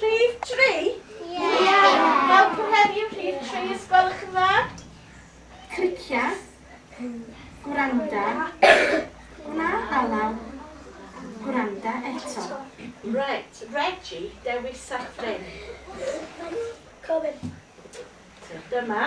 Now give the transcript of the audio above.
Rhif 3? Ie. Helpu heddiw, rhif 3 os gwelwch yn dda. Clicia, gwranda, gwna alaw, gwranda eto. Reit, Reggie, dewis a ffrind. Comin. Dyma.